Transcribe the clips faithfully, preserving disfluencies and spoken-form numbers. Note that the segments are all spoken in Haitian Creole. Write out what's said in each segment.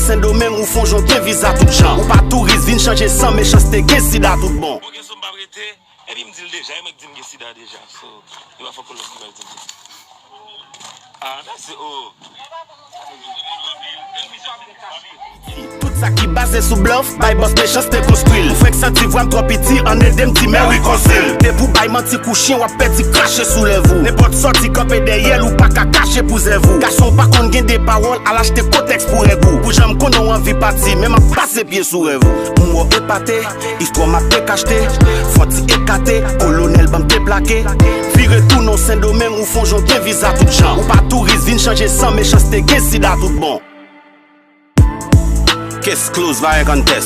Sendomeng ou fon jan w gen viza tout jan. Ou pa touris, vin chanje san mechanste, gen sida tout bon. Bon, gen sou m p ap rete, epi m di l deja, e mwen k di m gen sida deja. So, e pa fòk ou lòt ki pral di m sa. Ah, mèsi, oh. Tout sa ki baze sou blòf, bay bòs mechanste konstwi l. Ou fenk santi vwa m twò piti, ann ede m di mèri konsil. Depi w bay manti kou chen, w ap pèdi krache sou lèv ou. Nenpòt sòti kanpe dèyè l, ou pa ka kache pou zèv ou. Gason w pa konn gen de pawòl, al achte kotèks pou règ ou. Pou jan m konnen w anvi pati, men m ap pase pye sou rèv ou. M wè w epate, istwa m ap dekachte. Fon ti ekate, kolonèl ban m deplake. Vire tounen w Sendomeng, ou fon jan w gen viza tout jan. Ou pa touris, vin chanje san mechanste, gen sida tout bon. Case close, Varek an tès.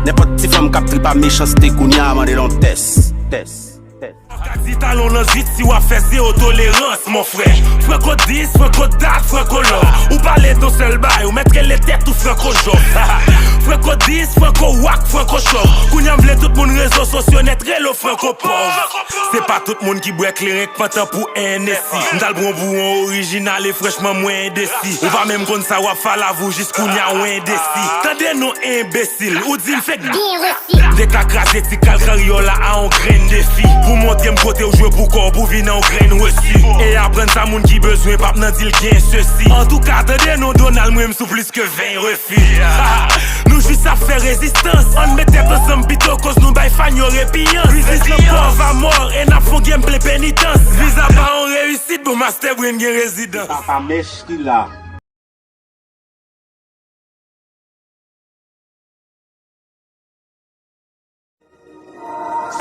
Nenpòt ti fanm k ap trip a mechanste kounye a mande l yon tès. Tès. Tès. Ka di talon nan zwit si w ap fè zewo tolerans, mon frè. Franco dis, Franco dat, Franco lò. Ou pale ton sèl bay, ou mèt rele tèt ou Franco jòf. Franco dis, Franco wak, Franco chòf. Kounye a m vle tout moun rezo sosyo nèt rele w Franco pòv. Se pa tout moun ki bwè kleren k pantan pou Hennessy. M t al pran pou yon orijinal e franchman mwen endesi. Ou pa menm konn sa w ap fè, lavi w jis kounye a w endesi. Tande non enbesil, ou di m fake. Byen resi. M te ka kraze ti kal karyòl la a yon grenn defi. Pou montre m kote w jwe pou kò w pou vin an yon grenn resi. E aprann sa moun ki bezwen p ap nan di l gen sesi. Antouka, tande non Donald, mwen m sou plis ke ven refi. Nou jis ap fè rezistans. Ann met tèt ansanm pito koz nou bay fan yo repiyans. Biznis nan pòv a mò e n ap fon game plen penitans. Viza pa yon reyisit, bon Master Brain gen rezidans. Papa mèch ki la.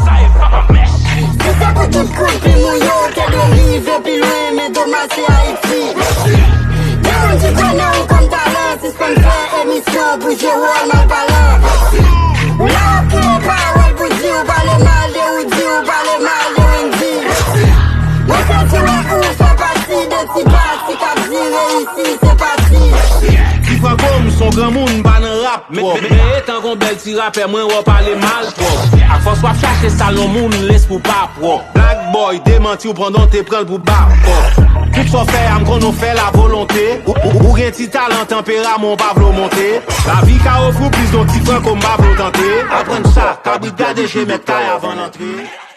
Sa e Papa mèch. Si se pou tout kout plim ou yo, te dwe rive pi lwen, men domaj se Ayiti. Gen moun ki kwè nan ou kòm talan, sispann fè emisyon pou jwe wòl malpalan. Ou la w ap kreye pawòl pou di ou pale mal de Roody, ou pale mal de Wendy. Mwen santi wè ou fè pati de ti pati k ap dire isi se pati. Ti Franco, m s on granmoun, m pa nan rap twòp. Men, men etan gon bèl ti rapè, mwen wè w pale mal twòp. Ak fòs w ap chache sal non moun, lespri w pa pwòp. Black Boy, demanti w pandan w te pran l pou backup. Tout sa w fè a, m konnen w fè l a volonte. Ou, ou, ou gen ti talan, tanperaman w pa vle w monte. Lavi ka ofri w plis, donk Ti Franco, m pa vle w tante. Aprann sa, kabrit gade je mèt kay avan l antre.